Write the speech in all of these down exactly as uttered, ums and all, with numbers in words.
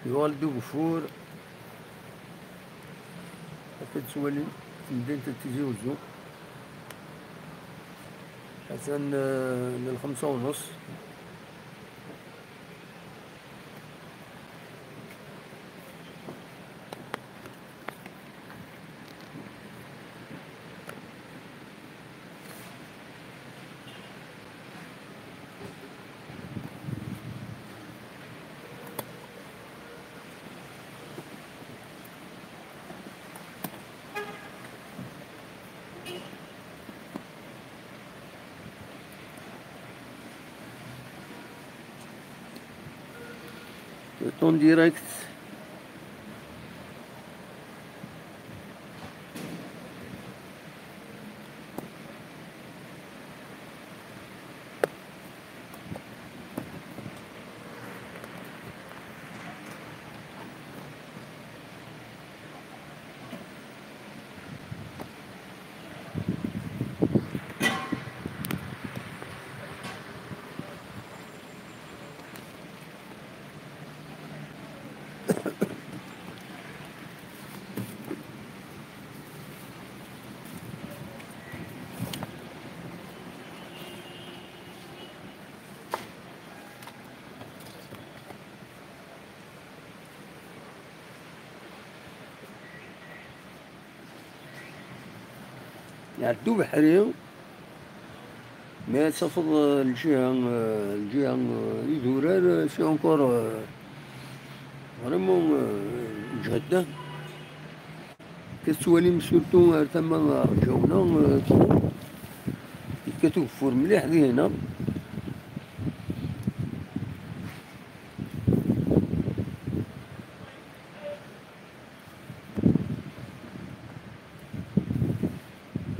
Yuɣal-d ugeffur. Akka d-tettwalim, temdint n Tizi Uzzu. Atan, eh, n lxemsa u nus. Le temps direct. Iɛedda ubeḥri, mi ad tafeḍ, eh, lǧiha, eh, lǧiha, eh, idurar, eh, c'est encore, eh, vraiment, eh, lǧehd. Tettwalim surtout ar tama n Rǧawna, eh, yekkat ugeffur mliḥ dihina.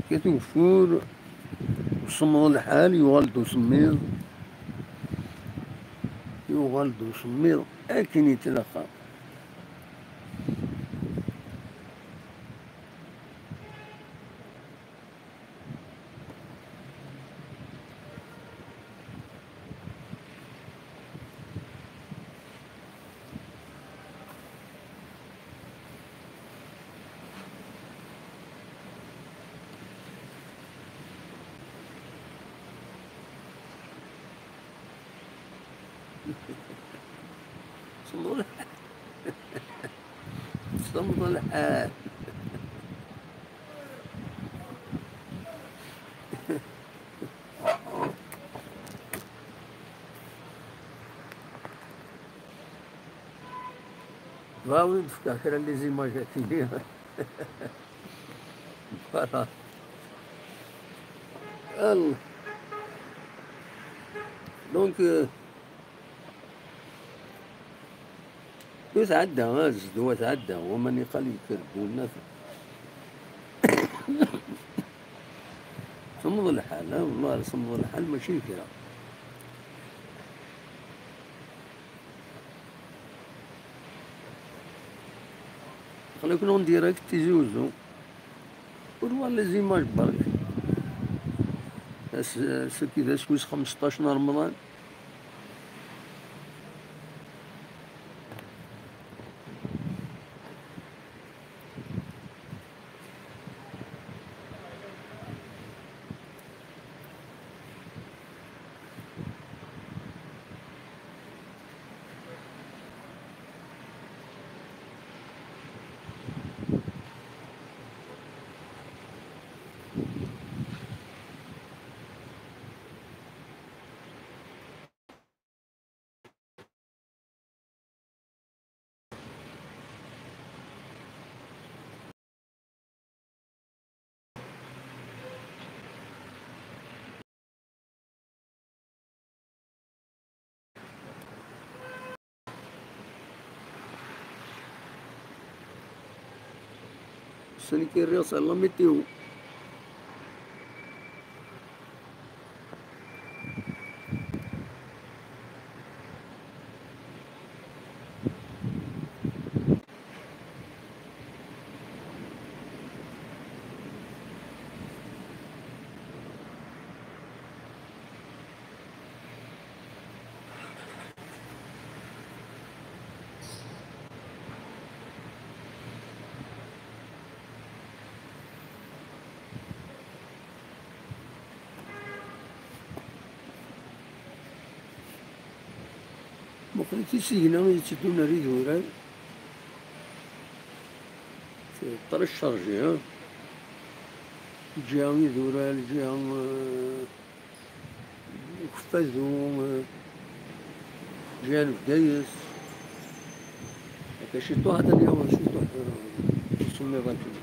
Yekkat ugeffur, usemmeḍ lḥal, yuɣal-d usemmiḍ, yuɣal-d usemmiḍ akken i tlaqqa. Semmeḍ lḥal. Semmeḍ lḥal. Bɣiɣ ad d-fkeɣ kra n les images akini. Voilà. Al-, donc, euh, Tɛedda, azdu tɛedda, waman iqal yekker-d unaf. Semmeḍ lḥal, ah, والله semmeḍ lḥal, mačči d kra. Aql-aken en direct Tizi Uzzu. Ur wala les images برك. Ass-, ass-agi d ass wis xmesṭac n Remḍan. Sani kiriɣ s la météo. Muqel tisigna yetteddun ar idurar. C'est très chargé, hein. Lǧiha idurar, lǧiha, euh, Ukeffadu, eh, Ǧihan Bgayet. Akka ciṭuḥ, atan yaweḍ ciṭuḥ, eh, usemmiḍ akken.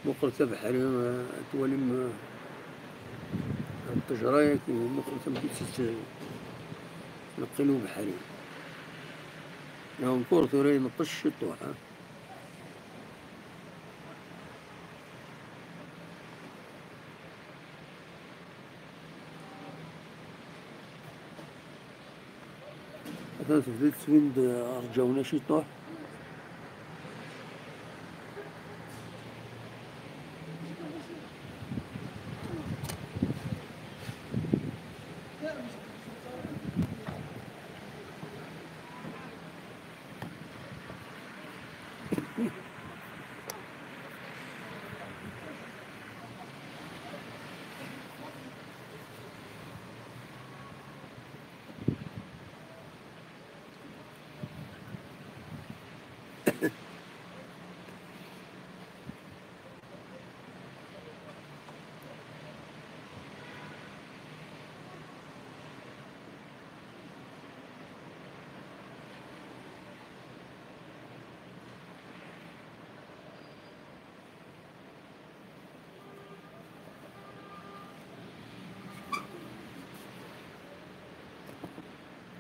Muqlet abeḥri, eh, ad twalim, eh, ṭṭejra-agi, muqlet amek i tt-, neqqel ubeḥri. Encore tura ineqqec ciṭuḥ, ha? Atan tebda tettbin-d rǧawna ciṭuḥ.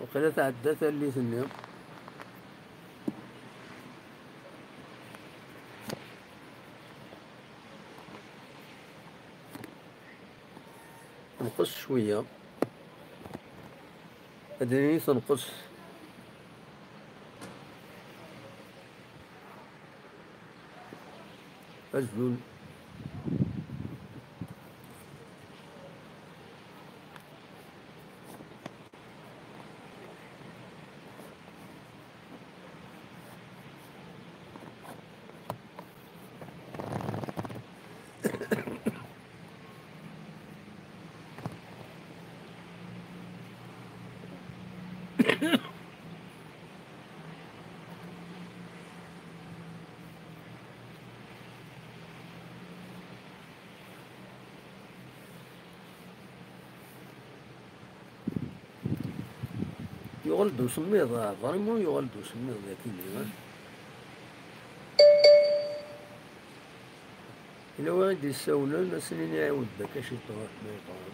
Waqila tɛedda tallit-nni. Nqes cwiya. Ad nini tenqes. Azul. Yuɣal-d usemmiḍ, ah, vraiment yuɣal-d usemmiḍ dagi, ah. Yella win i d-yessawlen, ad s-nini iɛiwed-d akka ciṭuḥ, ma yebɣa.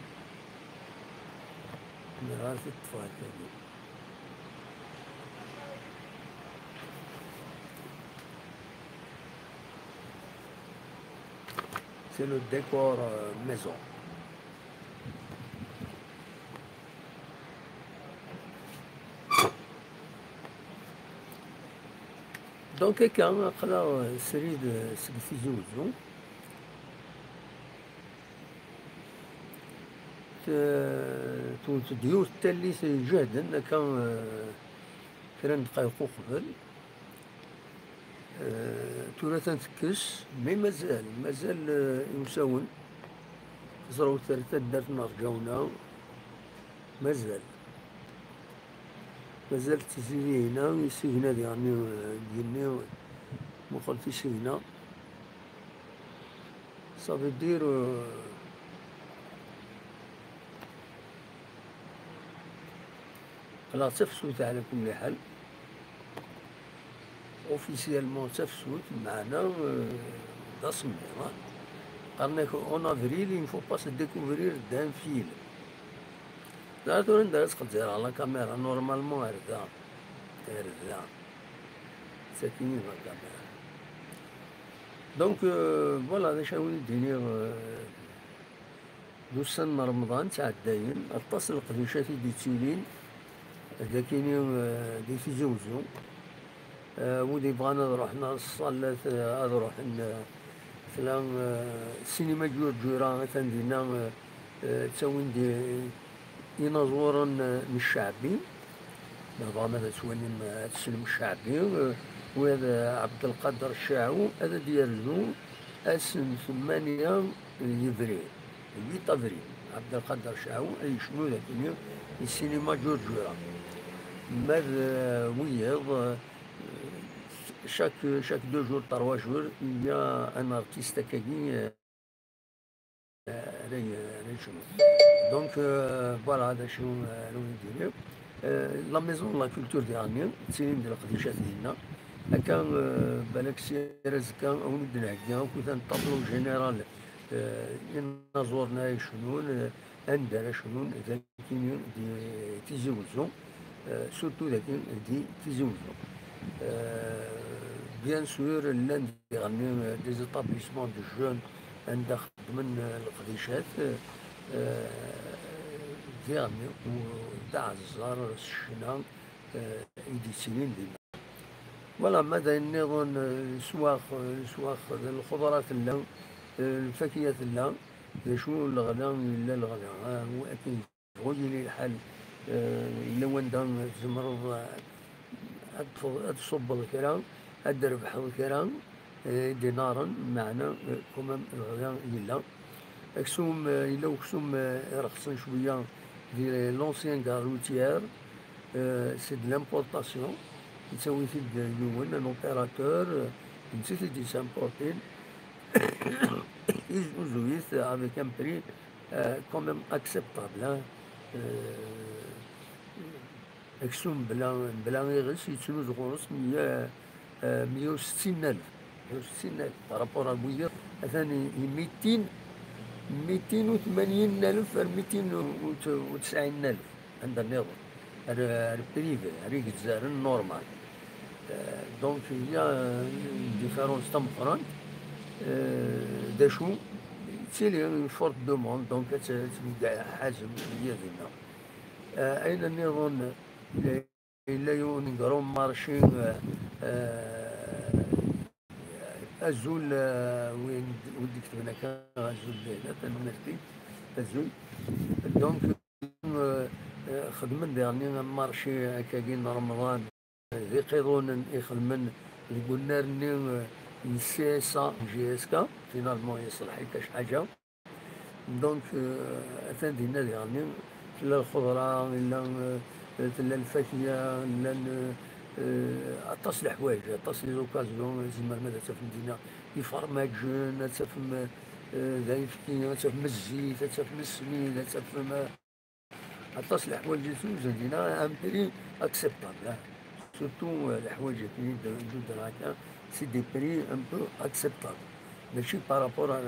Nniɣ-as ad ṭṭfeɣ akka-nni. C'est le décor, euh, maison. Donc, akka, aql-aɣ srid seg Tizi Uzzu. T-, tewwet-d yiwet n tallit iǧehden, akka, eh, kra n ddqayeq uqbel. Eh, tura atan tekkes, mais mazal, mazal, eh, iwsawen. Teẓrawt ar taddart n Rǧawna, mazal. Mazal ttiziri hina, isigna diɣenni, eh, deg yigenni, muqel tisigna. Ça veut dire, euh, qqleɣ d tafsut ɛla kulli ḥal. Officiellement d tafsut, meɛna, euh, d asemmiḍ, ah. Qqaren-ak en avril, il ne faut pas se découvrir d'un fil. Ẓer tura anda ara sqedzereɣ la caméra, normalement ar da, ar da. Sakini la caméra. Donc, euh, voilà, d acu ara wen-d-iniɣ, euh, d ussan n Remḍan ttɛeddayen, aṭas n leqdicat i d-yettilin, dagini, euh, di Tizi Uzzu. Euh, wid yebɣan ad ruḥen ar ṣṣalat, euh, ad ruḥen, euh, tella, euh, sinima Ǧurǧura, atan dinna, euh, euh, ttawin-d, euh, inaẓuren, euh, n cceɛbi. Ma tebɣam ad twalim, euh, ad teslem cceɛbi, euh, wiyaḍ, euh, Ɛebdelqader Ccaɛu ad d-yerzu, Ass n tmanya yebrir, huit avril, Ɛebdelqader Caɛu ay yecnu dagi i ssinima Ǧurǧura. Ma d wiyiḍ, chaque, chaque deux jours, trois jours, il y a un artiste akkagi, euh, ara y-, ara yecnu. Donc, euh, voilà, d acu, euh, ara wen-d-iniɣ. Euh, la maison de la culture diɣenni, ttilin-d leqdicat dinna. Akka, euh, balak sir azekka, a wen-d-nheggi akk un tableau général, euh, inaẓuren ara yecnun, euh, anda ara cnun, dagi di Tizi Wezzu, euh, surtout dagi di Tizi Wezzu. Euh, bien sûr, llan diɣenni, euh, des établissements de jeunes anda xeddmen, euh, leqdicat, euh, diɣenni, u d aɛeẓẓar s ccna, euh, i d-yettilin dinna. Voilà, ma d ayen nniḍen, euh, leswax, euh, leswax d lxeḍra tella, euh, lfakiya tella, d acu leɣla, yella leɣla, ah, akken yebɣu yili lḥal, euh, yella wanda tzemreḍ, euh, ad tfeḍ-, ad tṣubbeḍ kra, ad d-trebḥeḍ kra, euh, dinaren, meɛna, euh, quand même, leɣla yella. Aksum, euh, yella uksum, euh, irexsen cwiya di l'ancien gare routière, euh, c'est de l'importation. Yettawi-t-id yiwen, un opérateur, euh, netta i t-id-yessimportin. Yeznuzu-it avec un prix, euh, quand même acceptable, hein. Euh, aksum bla, bla iɣes yettnuz ɣur-s meyya, euh, meyya u settin alef. Meyya u settin alef par rapport à wiyaḍ. Atan i, i mitin, mitin u tmanyin alef ar mitin u tesɛin alef. Anda nniḍen, ar, ar privé, ar igezzaren normal. Euh, donc, il y a une différence tameqqrant, euh, d acu, yettili une forte demande, donc ad t-, ad tbeddel ḥazem cwiya dinna. Euh, ayen nniḍen, yella yiwen n grand marché, euh, euh, azul, euh, win, win d-iketben akka, azul lehna, tanemmirt-ik, azul. Donc, euh, euh, xedmen diɣenni marché akkagi n Remḍan, d iqiḍunen i xedmen deg unnar-nni, euh, n C S A, G S K, finalement yeṣleḥ-ik acḥaǧa. Donc, euh, atan dinna diɣenni, tella lxeḍra, yella, euh, tella lfakya, llan, euh, euh, aṭas leḥwayeǧ, aṭas les occasions, tzemrem ad tafem dinna ifermaǧen, ad tafem, euh, d ayefki, ad tafem zzit, ad tafem ssmid, ad tafem, euh, aṭas leḥwayeǧ i tuzan dinna, un prix acceptable, hein. Surtout, euh, leḥwayeǧ-agi d, d udraka, c'est des prix un peu acceptables. Mačči par rapport à, à,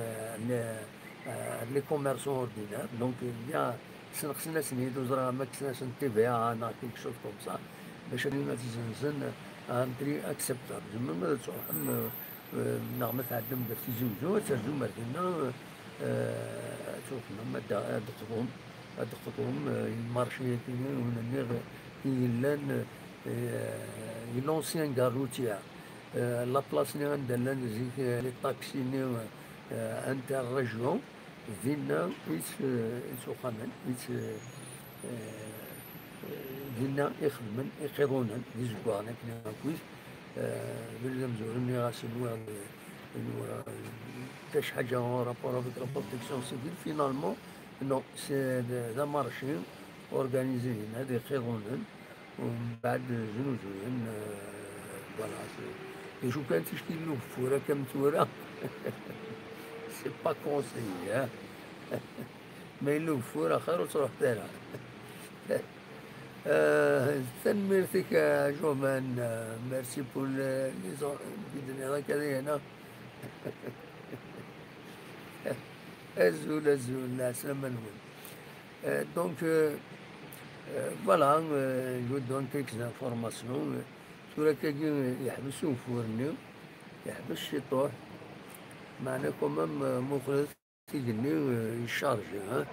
à les commerçants ordinaires. Donc, il y a, sneqsen-asen-id, ur ẓriɣ ma kksen-asen T V A neɣ quelque chose comme ça. Bac ad zenzen à un prix acceptable. Tzemrem ad truḥem, euh, euh, neɣ ma tɛeddem ɣer Tizi Wezzu, ad terzum ar dinna, euh, ad truḥem, ad d-, ad d-teqḍum, ad d-teqḍum, euh, i lmarci-agi, ur nniɣ, i yellan, euh, i l'ancien gare routière. Euh, la place-nni anda llan zik, euh, les taxis-nni, euh, interrégion, dinna i tt-, i ttuxxamen, i tt-, euh, dinna i xedmen iqiḍunen d izeggaɣen akken akkit, euh, d amzur nniɣ-as nwiɣ, nwiɣ, euh, kac ḥaǧa en rapport avec la protection civile, finalement, non, c'est de, d amarci organisé dinna, d iqiḍunen, Umbeɛd znuzuyen, euh, voilà, c'est, d acu kan ticki n ugeffur akka am tura. C'est pas conseillé, hein. Ma yella ugeffur, axir ur truḥet ara. Euh, tanemmirt-ik a Joman, euh, merci pour le, les en-, i d-tenniḍ akka deg-neɣ. Azul, azul, lɛeslama-nwen. Euh, donc, euh, euh, voilà, euh, je vous donne quelques informations. Tura akkagi, euh, yeḥbes ugeffur-nni, yeḥbes ciṭuḥ, meɛna quand même, euh, muqlet igenni, euh, yeccarji, hein.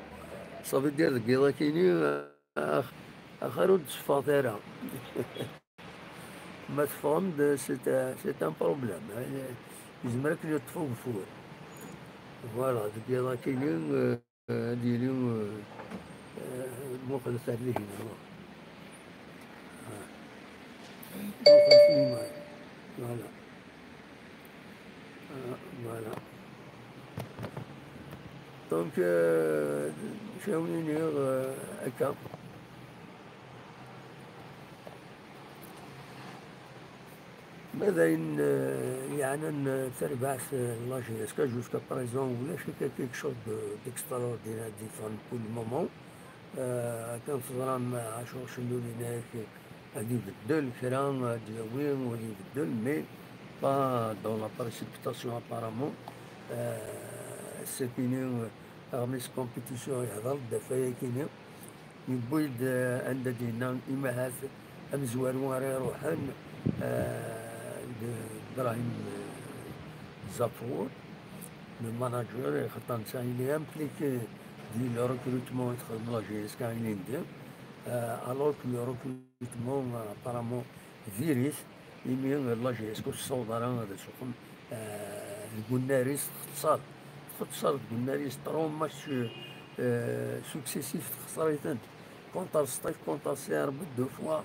Ça veut dire deg yiḍ-akini, euh, ax-, axir ur d-teffɣeḍ ara. Ma teffɣem-d, c'est un, c'est un problème, hein. Yezmer ad ken-yeṭṭef ugeffur. Voilà, deg yiḍ-akini, euh, ad yili, euh, euh, muqlet ar dihin, voilà. Ah. Muqlet iman. Voilà. Ah, voilà. Donc, euh, acu ara wen-iniɣ, euh, akka. Ma d ayen, euh, yeɛnan, euh, tarbaɛt, euh, n la J S K, jusqu'à présent, ulac akka quelque chose de, d'extraordinaire différent pour le moment. Euh, akken teẓram, euh, Ɛacur Cennuli yenna-ak ad ibeddel kra, ad yawi, ad ibeddel, mais pas dans la précipitation apparemment. Euh, c'est fini, euh, Aɣmis Compétition yehder-d ɣef wayagi-nni. Yewwi-d, eh, anda d-yenna, imahat amezwaru ara iruḥen, eh, d Brahim, eh, Zafour, le manager, xaṭer netta il est impliqué di le recrutement i texdem la J S K ilindi, eh, alors que le recrutement, eh, apparemment, diri-t, imi la J S K ur tessaweḍ ara ad tsuxem, eh, deg unnar-is txeṣṣer. Txeṣṣer deg unnar-is, trois matchs, eh, successifs texṣer-iten. Contre Sṭif, contre C R B deux fois,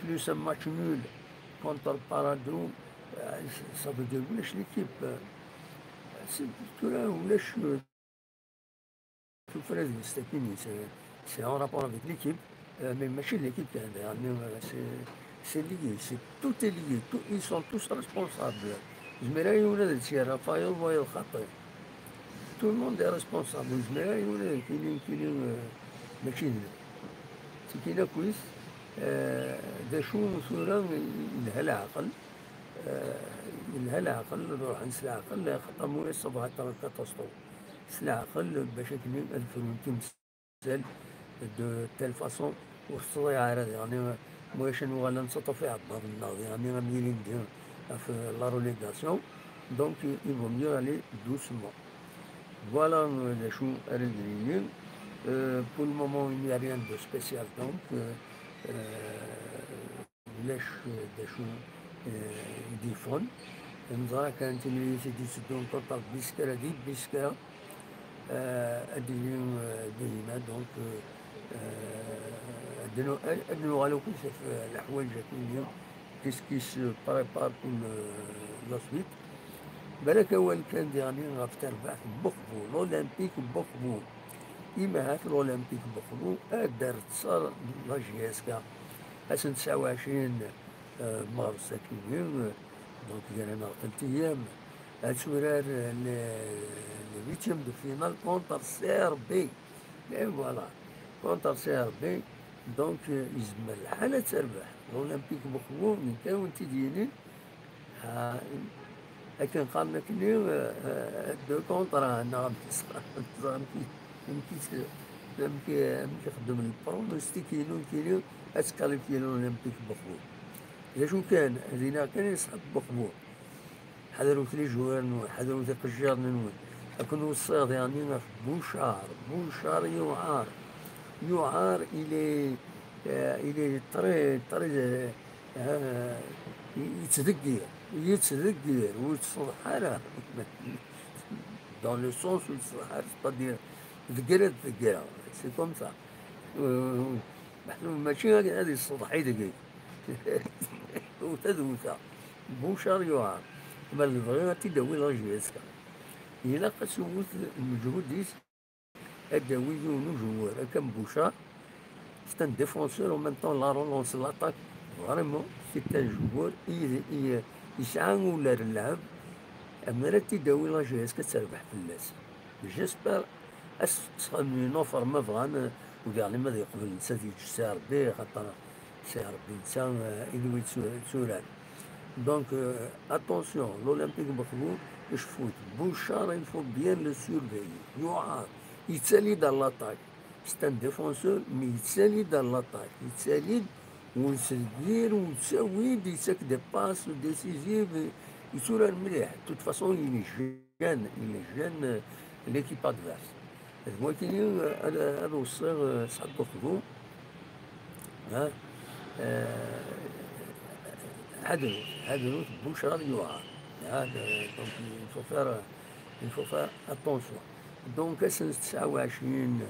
plus un match nul contre Paradou. Eh, ça veut dire ulac l'équipe. Eh, c'est, tura ulac, eh, tufra deg-s, c'est, c'est en rapport avec l'équipe, euh, mais mačči d l'équipe kan, yeɛni, euh, c'est, c'est lié, c'est, tout est lié, tout, ils sont tous responsables. Zemreɣ yiwen ad tt-yerr, Rafael wayeḍ xaṭi. Tout le monde est responsable. Zemreɣ yiwen ad kini, kini, euh, mačči d nekk. Tikkin akkit, euh, d acu tura yelha leɛqel, euh, yelha leɛqel, ad ruḥen s leɛqel, xaṭer ma ulac ça va être la catastrophe. S leɛqel bac akken ad frun timsal de telle façon ur tettḍiɛa ara, yeɛni, ma ulac ad nuɣal ad nettaṭṭaf iɛebbaḍ-nneɣ, yeɛni, am yilindi ɣef la relégation. Donc, il vaut mieux aller doucement. Voilà, euh, d acu ara d-nini. Euh, pour le moment, il n'y a rien de spécial, donc, euh, euh, ulac, eh, d acu, eh, i d-yeffɣen. Neẓra kan timlilit i d-itteddun contre Biskra, di Biskra, eh, ad d-yili, eh, Dihina, donc, eh, eh, ad nu-, ad nuɣal akk ɣef, eh, leḥwayeǧ akk-nni, qu'est-ce qui se prépare pour le, la suite. Balak awal kan diɣen ɣef terbaɛt n Buxbu, l'Olympique Buxbu. Imahat l'Olympique Buxbu ad d-terr ttṣar la J S K. Ass n tesɛa u ɛecrin, euh, mars akkin, euh, donc, gar-aneɣ tlata ayyam, ad turar, euh, le, le huitième de finale contre C R B. Et voilà, contre C R B. Donc, euh, yezmer lḥal ad terbeḥ l'Olympique Buxbu, nekk ad wen-t-id-yinin. Ha, akken qqaren akkenni, euh, euh, deux contre un, neɣ amek amek, amek, amek ixeddem le pronostic-inu nekkini ad tkalifyi l'Olympique Buxbu. D acu kan, dinna kan yesɛa Buxbu. Ḥadrut les joueurs-nwen, ḥadrut iqejjiren-nwen. Akken weṣṣiɣ diɣenni ɣef Bouchard. Bouchard yuɛer. Yuɛer, il est, euh, il est très, très, euh, euh, yettdeggir. Yettdeggir, ur yettṣeḍḥ ara. Dans le sens ur yettṣeḍḥ ara, c'est-à-dire, deg ara d-deggra. C'est comme ça. Euh, meḥsub mačči ad, ad yesseḍḥi deg-i. Wta d wta. Bouchard yuɛer. Ma d lebɣi ad t-id-awi la J S K. Ilaq ad tewwet lmeǧhud-is, ad d-awi yiwen ujewwer akka am Bouchard. C'est un défenseur, en même temps la relance, l'attaque. Vraiment, c'est un joueur, i, i, yesɛa ular n lɛeb. Ammer ad t-id-awi la J S K ad terbeḥ fell-as. J'espère ad s-tesxedmem une offre ma bɣan, euh, u diɣen ma ad yeqbel netta ad yeǧǧ C R B, xaṭer C R B netta, euh, i d wi ttu-, tturan. Donc, euh, attention, l'Olympique Buxbu, icfut. Bouchard, il faut bien le surveiller. Yuɛer, yettali-d à l'attaque. C'est un défenseur, mais yettali-d à l'attaque. Yettali-d, ur yettdeggir, ur yettawi-d, yettak des passes décisives, yetturar mliḥ. De toute façon, il est jeune, il est jeune, euh, l'équipe adverse. D wakini, euh, ad, ad weṣṣiɣ, euh, Sɛad Buxbu. Hein? Euh, ḥadrut, ḥadrut, Bouchard yuɛer. Hein? Euh, donc, il faut faire, euh, il faut faire attention. Donc, ass n tesɛa u ɛecrin,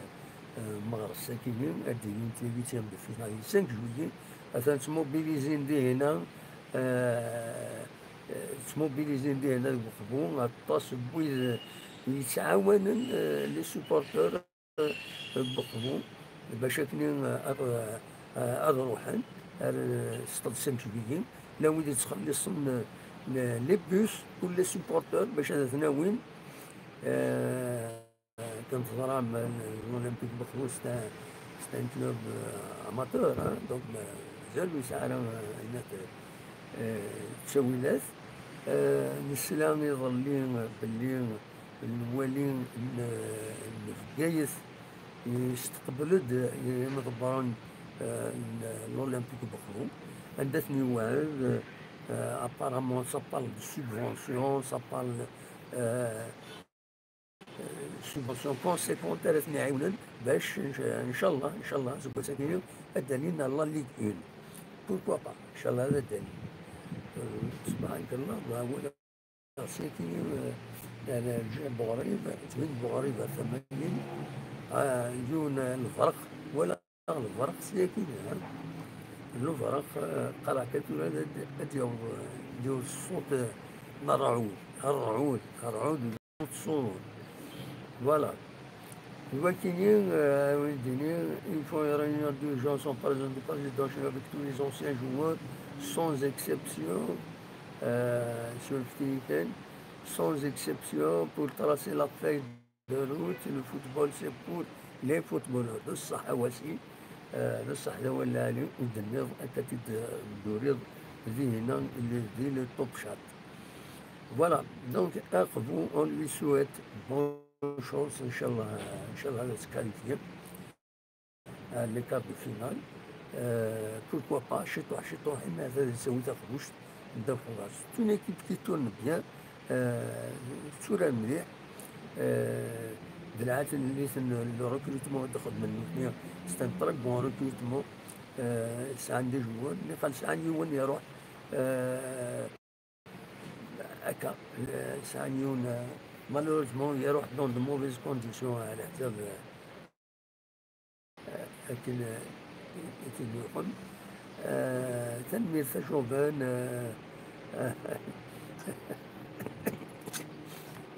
euh, meɣres akini, ad d-ilint les huitièmes de finale, cinq juillet, atan ttmobilizin dihina, euh, ttmobilizin dihina deg Uqbu, aṭas n wid, yettɛawanen, eh, les supporters, eh, n Uqbu, bac akken, eh, ad, eh, ad ruḥen ar, eh, Stade Saint-Julie. Llan wid yettxelliṣen, eh, les bus pour les supporters bac ad ten-awin. Eh, كما تضرام الأولمبيك بخوص تاع c'est un club, euh, amateur, hein, donc مازال يسعى على هنا التسويلات. آه، نسلا يظلي باللي الوالي ن-، ن-، بقايث يستقبل د-، يمضبرن، آه، ن-، الأولمبيك بخوص. عندها ثنيوان، آه، apparemment ça parle de subvention, ça parle, آه، subvention conséquente اللي تنعاونن باش إن شاء، إن شاء الله، إن شاء الله، زوج ساكنين الدليل على لا ليغ أون. بوركوا با؟ إن شاء الله هذا الدليل. سبحانك الله، الله هو سيتي، آه، أنا جاي بغريب، تبين بغريب ثمانين، آه، يون الفرق ولا الفرق سياكين، ها؟ الفرق، آه، قرا كتولا ديال، ديال الصوت، آه، الرعود، الرعود، الرعود. Voilà. Iwakini, euh, oui, dini, il faut une réunion d'urgence en présence du président avec tous les anciens joueurs, sans exception, euh, sur le Philippines, sans exception, pour tracer la feuille de route. Le football, c'est pour les footballeurs. D ṣṣeḥ a Wasil, euh, d ṣṣeḥ d awal lɛali, ur d-tenniḍ akka-t-id, euh, d-turiḍ dihina, di le top chat. Voilà, donc Aqbu, on lui souhaite bonne chance, إن شاء الله، إن شاء الله ad se qualifier à les quarts de finale. Euh, pourquoi pas, ciṭuḥ ciṭuḥ, imi ad yesɛu taqbuct, d afuras. C'est une équipe qui tourne bien, euh, tetturar mliḥ. Euh, d lɛali-ten le recrutement i d-xedmen nutni, c'est un très bon recrutement. Euh, sɛan des joueurs, niqal sɛan yiwen iruḥ, euh, Akka, eh, sɛan yiwen, eh, malheureusement, iruḥ dans de mauvaises conditions, eh, ɛla ḥsab, eh, eh, akken, eh, akken yuqem. Eh, tanemmirt a Jovan, eh,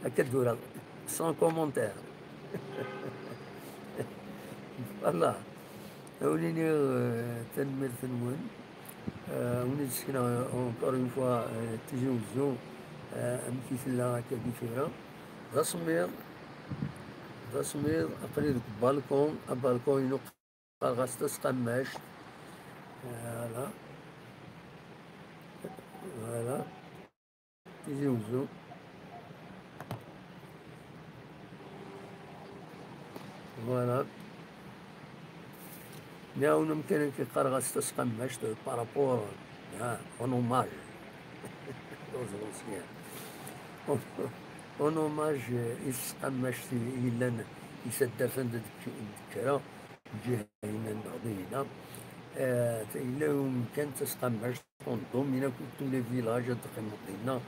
akka d-ura, sans commentaire. Voilà. Awen-iniɣ, eh, tanemmirt-nwen. Eh, win i d-sekneɣ, encore une fois, eh, Tizi Wezzu, eh, amek i tella akka di tura. D asemmiḍ, d asemmiḍ, aql-i deg balcon, abalcon-inu qqareɣ-as Tasqammact. Voilà. Voilà. Tizi Wezzu. Voilà. Nniɣ-awen amkan-agi qqareɣ-as Tasqammact par rapport, ha, en hommage. Ur ẓriɣ s-, en hommage i tesqammact i yellan i taddart anda d-, d-kkreɣ. Lǧiha-inna n Dehbiya, eh, yella umkan d Tasqammact, on domine akk tous les villages ad teqqimeḍ dinna.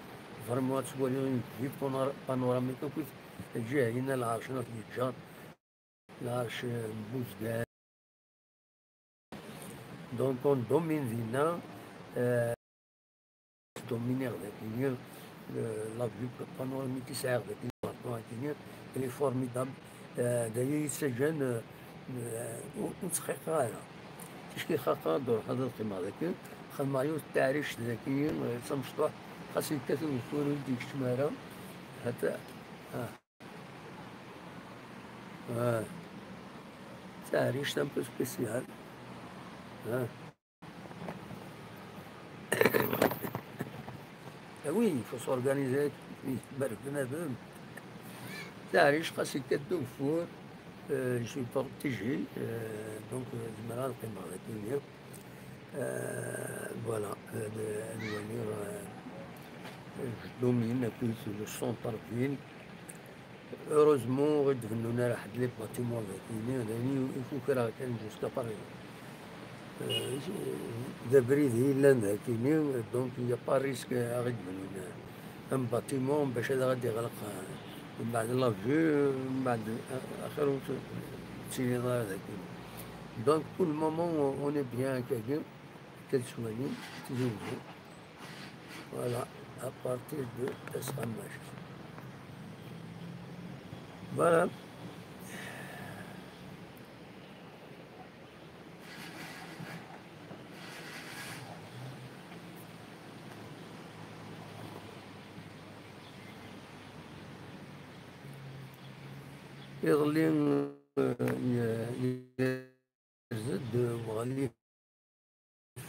Vraiment ad twaliḍ une vue panor-, panoramique akk lǧiha-inna, lɛerc n At Yeǧǧar, lɛerc n Buzgan. Donc on domine dinna, eh, Dominiɣ dagi, euh, la vue panoramique i sɛiɣ dagi, la vue-agi, elle est formidable. Euh, d aya yettaǧǧan, euh, euh, ur, ur ttxiqeɣ ara. Ticki xaqeɣ ad ruḥeɣ ad qqimeɣ dagi. Xedmeɣ yiwet n teɛrict dagi, euh, d tamecṭuḥt, xas yekkat ugeffur ur d-yekcim ara. Hata, ah. Ah. Teɛrict un peu spéciale. Ah. Ah oui, il faut s'organiser, oui, barek bnadem. Teɛrict xas yekkat-d ugeffur, euh, je suis protégé, euh, donc, euh, zemreɣ ad qqimeɣ dagi. Euh, voilà, euh, ad waliɣ, euh, je domine un peu le centre-ville. Heureusement, ur ɣ-d-bennun ara ḥedd les bâtiments dagini, dagini i kukreɣ kan jusqu'à Paris. Euh, d abrid i yellan dagini, donc il y a pas risque ad ɣ-d-bennun un bâtiment bac ad ɣ-d-iɣleq, euh, mbeɛd la vue, mbeɛd, euh, axir ur t-, ur tettiliḍ ara dagini. Donc pour le moment, on, on est bien akkagi, akka d ttwalin, Tizi Wezzu. Voilà, à partir de Tasqammact. Voilà. Iḍelli, euh, y-, yerza-d uɣlif,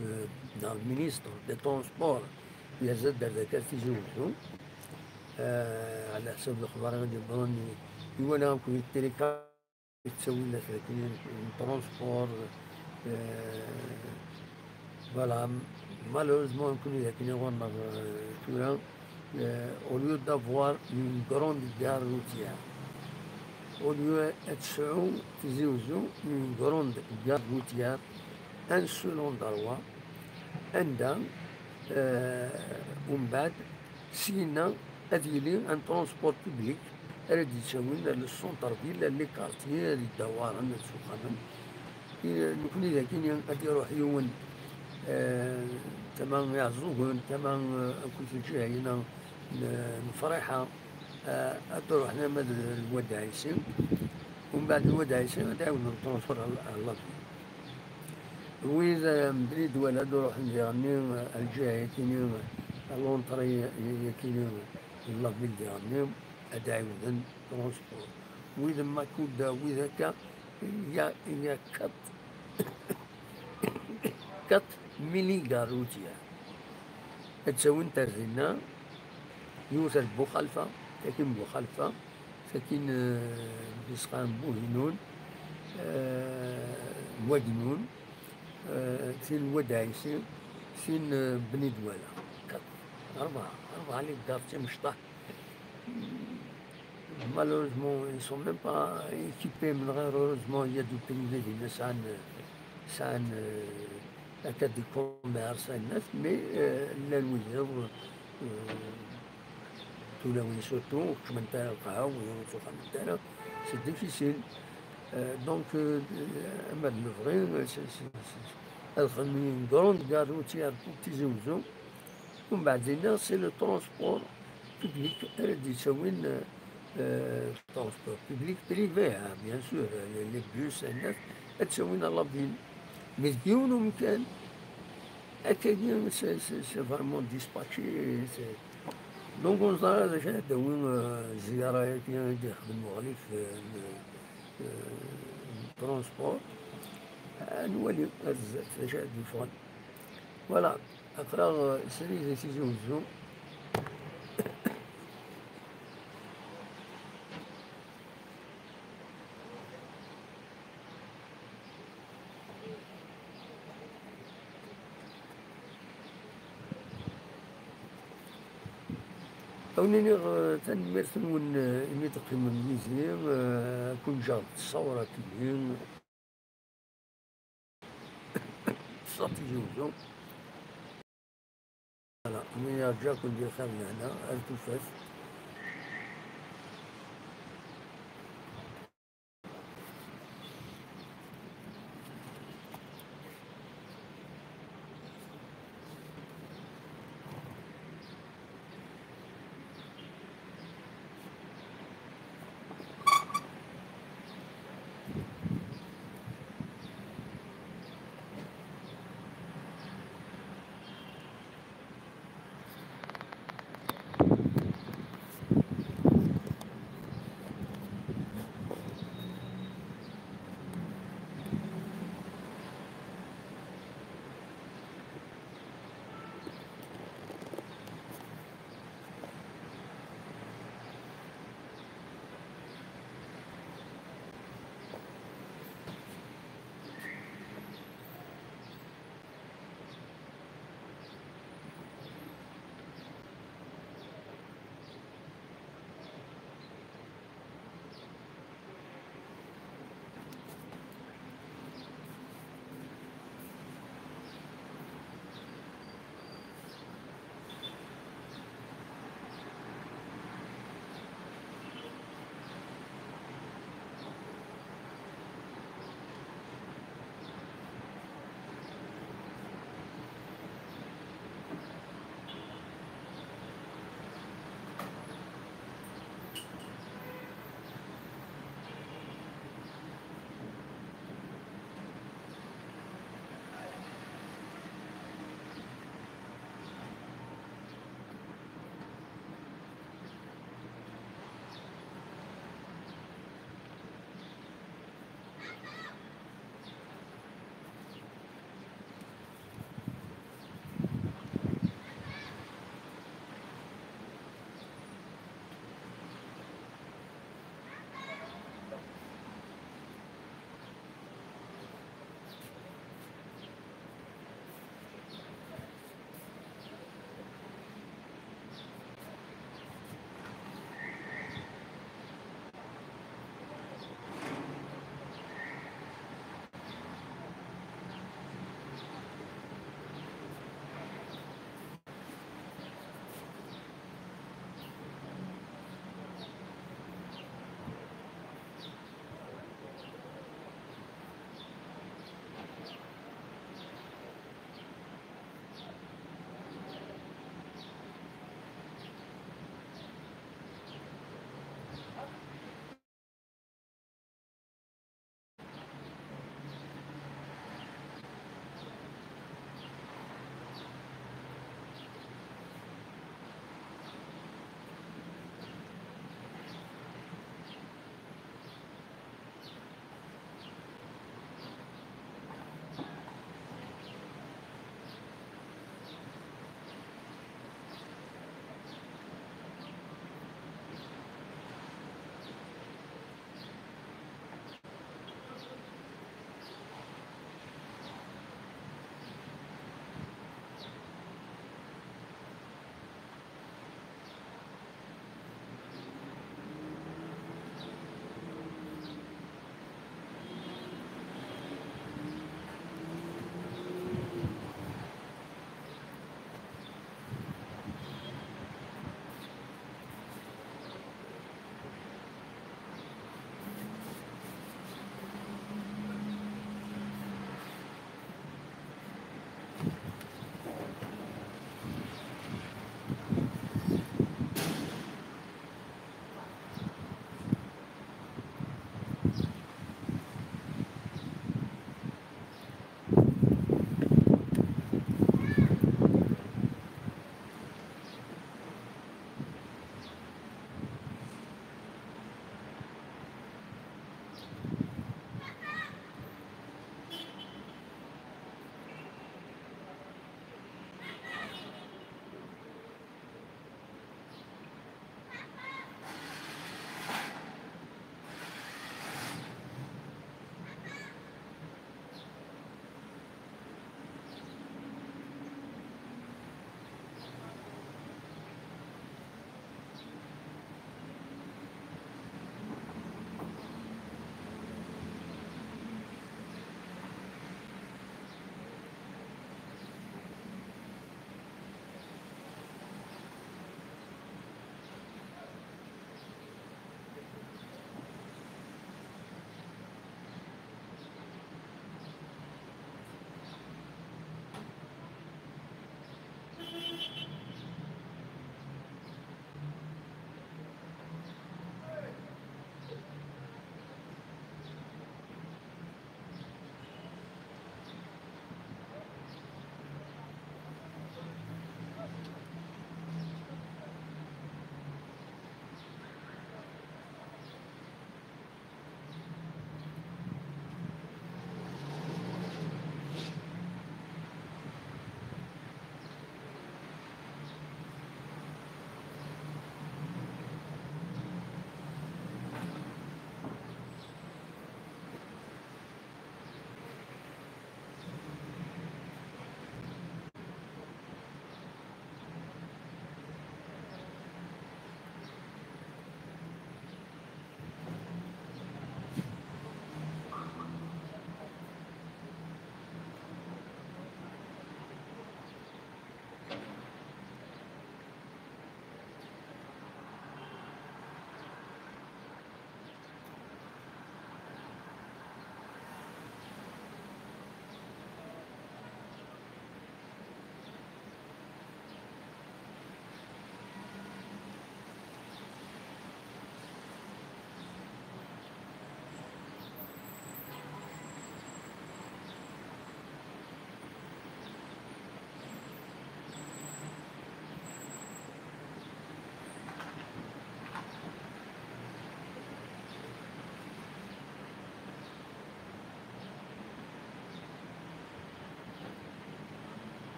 euh, neɣ le ministre des Transports, yerza-d ar dagi ar Tizi Wezzu. Euh, ɛla ḥsab lexbar i d-yewwḍen, i-, iwala akk di télé yettawin-as akken n transport, euh, voilà, malheureusement, nekkni d akken iɣur-neɣ, euh, tura, euh, au lieu d'avoir une grande gare routière, au lieu ad tesɛu Tizi Wezzu une grande gare routière, un seul endroit, anda, euh, umbeɛd, syenna ad yili un transport public ara d-yettawin ar le centre-ville, ar les quartiers, ar Idawaren, ar Suxamen. I, nekkni d akini ad d-iruḥ yiwen, eh, tama Iɛeẓẓugen, tama, eh, akked lǧiha-ina n, n Friḥa, eh, ad d-ruḥen arma d Lwad Ɛisi. Umbeɛd Lwad Ɛisi ad ɛiwden transport ar, ar la ville. Wid, eh, n Bni Dwala ad d-ruḥen diɣenni, eh, ar lǧiha-yakini, eh, l'entrée yakini n la ville diɣenni, ad ɛiwden transport. Wid n Makuda, wid akka, il y a, il y a quatre, quatre mini-gares routières. Ad ttawint ar dinna, yiwet ar Buxalfa, takin Buxalfa, takin, eh, Bisqa n Buhinun, eh, Wagnun, eh, tin Wad Ɛisi, tin, eh, Bni Dwala. Quatre, rebɛa, rebɛa les gares d timecṭaḥ. Malheureusement, ils sont même pas équipés, mais heureusement, il y a du privé, des médecins, euh, sɛan, euh, akka des commerces, sɛan, mais, euh, llan wiyaḍ, euh, tulawin surtout, ur kemmlent ara lqaɛa, ur ttwaxdament ara, c'est difficile. Euh, donc, euh, ama d lebɣi, euh, c'est, c'est, c'est, ad xedmen une grande gare routière pour Tizi Wezzu. Umbeɛd dinna, c'est le transport public ara d-yettawin, euh, transport public privé, hein, bien sûr, les, les bus, ad ttawin à la ville. Mais deg yiwen umkan, akkagi, c'est, c'est, c'est vraiment dispatché, c'est, donc, ur neẓri ara d acu ara d-tawi, euh, zzyara-agi i d-ixdem uɣlif, euh, n, euh, n transport. Ad nwali ar zdat d acu ara d-yeffɣen. Voilà. Aql-aɣ, eh, srid i Tizi Wezzu. Ad wen-iniɣ, eh, tanemmirt-nwen, eh, imi d-teqqimem yid-i, eh, ad ken-ǧǧeɣ d ṣṣawra-agi. Ṣṣut Tizi Wezzu. Voilà, mi yerǧa-ken di lxir lehna, ar tufat.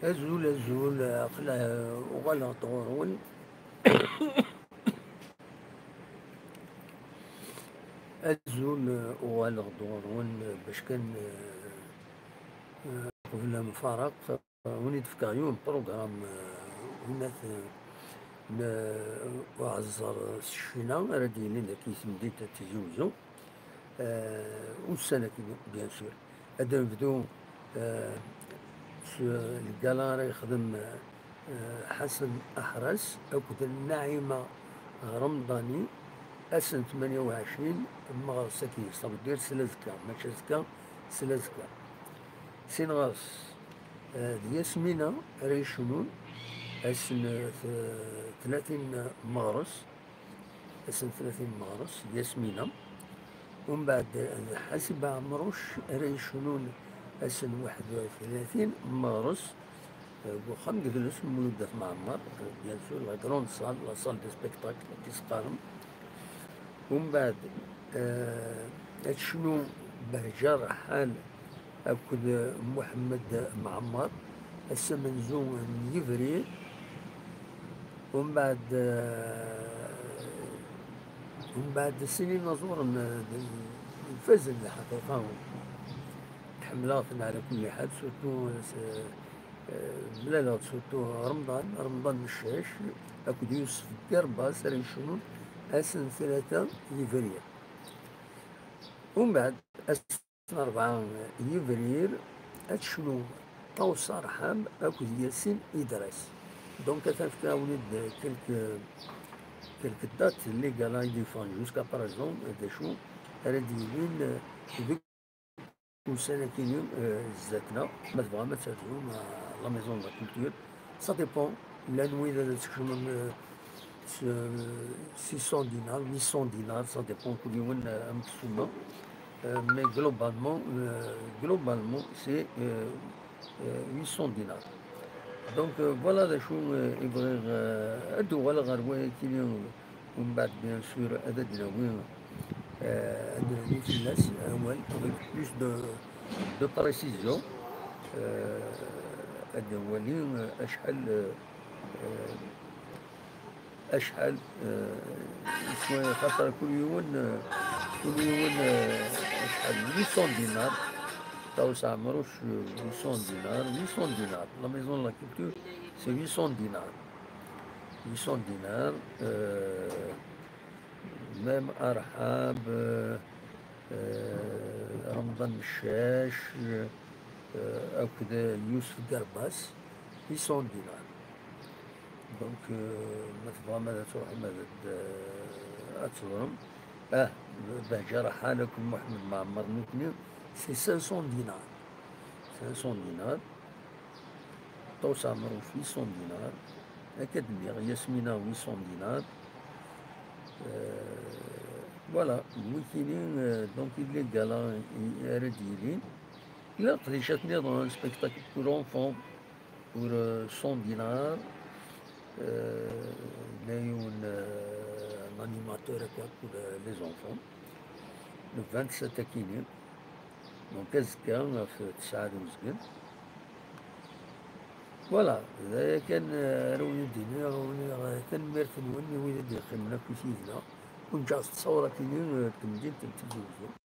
Azul, azul, aql-, uɣaleɣ-d ɣur-wen. Azul, uɣaleɣ-d ɣur-wen bac kan, eh, eh, qbel ad nfaraq, wen-id-fkeɣ yiwen n program, eh, winat, eh, n, eh, uɛeẓẓer s ccina ara d-yilin deg temdint n Tizi Uzzu. Eh, ussan-agi, bien sûr. Ad nebdu, eh, s lgala ara yexdem, eh, Ḥasen Aḥras akked Naɛima Remḍani, ass n tmanya u ɛecrin n meɣres-agi, ça veut dire sla azekka, mačči azekka, sla azekka. Sin ɣer-s, eh, d Yasmina ara yecnun, ass n, eh, t-, tlatin n meɣres, ass n tlatin n meɣres, Yasmina. Umbeɛd, eh, d Ḥasiba Ɛemruc ara yecnun ass n waḥed u tlatin n meɣres, eh, deg uxxam n yidles n Mulud At Mɛemmer, eh, bien sûr, la grande salle, la salle de spectacle, i s-qqaren. Umbeɛd, eh, ad tecnu Behǧa Raḥal akked Muḥemmed Mɛemmer, ass amenzu n yebrir. Umbeɛd, eh, umbeɛd sin inaẓuren, eh, ifazen lḥaqiqa. Ḥemmleɣ-ten ɛla kulli ḥal, surtout, eh, s-, eh, mlaleɣ-d surtout Remḍan, Remḍan Meccac akked Yusef Garbas ara yecnun ass n tlata yebrir. Umbeɛd ass n rebɛa yebrir ad tecnu Ṭawes Arḥab akked Yasin Idres. Donc, ad fkeɣ-awen-id quelques, quelques dates n lgala i d-yeffɣen jusqu'à présent, d acu ara d-yilin deg ussan-agi, eh, zdat-neɣ. Ma tebɣam ad terzum, eh, la maison de la culture, ça dépend. Llan wid ad tkecmem, eh, s-, six cents dinars, huit cents dinars, ça dépend, kul yiwen, eh, amek ssuma. Euh, mais globalement, euh, globalement, c'est, euh, euh, huit cents dinars. Donc, euh, voilà d acu, euh, i bɣiɣ, euh, ad d-uɣaleɣ ɣer wayakini, euh, umbeɛd, bien sûr, ad d-nawi, euh, ad d-nawi fell-as awal avec plus de, de précision. Euh, ad d-nawali, euh, acḥal, euh, euh, acḥal, euh, iswa, xaṭer kul yiwen, euh, kul yiwen, euh, acḥal, huit cents dinars. Ṭawes Ɛemruc, euh, huit cents dinars, huit cents dinars. La maison de la culture, c'est huit cents dinars. Huit cents dinars, euh, même Arḥab, euh, euh, Remḍan Meccac, euh, akked Yusef Garbas, huit cents dinars. Donc, euh, ma tebɣam ad truḥem ad, euh, ad teẓrem. Ah, Behǧa Raḥal akked Muḥemmed Mɛemmer, nutni, c'est cinq cents dinars. Cinq cents dinars. Ṭawes Ɛemruc, huit cents dinars. Akka d-nniɣ, Yasmina, huit cents dinars. Euh, voilà, wikini, euh, donc, i d lgala i ara d-yilin. Llan leqdicat nniḍen, spectacle pour enfants, pour, euh, cent dinars. Euh, yella yiwen, euh, un animateur akka pour, euh, les enfants. Le vingt-sept akini. Donc, azekka ɣef tesɛa d uzgen. Voilà, d aya kan, euh, ara wen-d-iniɣ, wen-, tanemmirt-nwen i wid i d-yeqqimen akk yid-neɣ. Ur nǧaɣ s ttṣawṛa akini, euh, n temdint n Tizi Uzzu.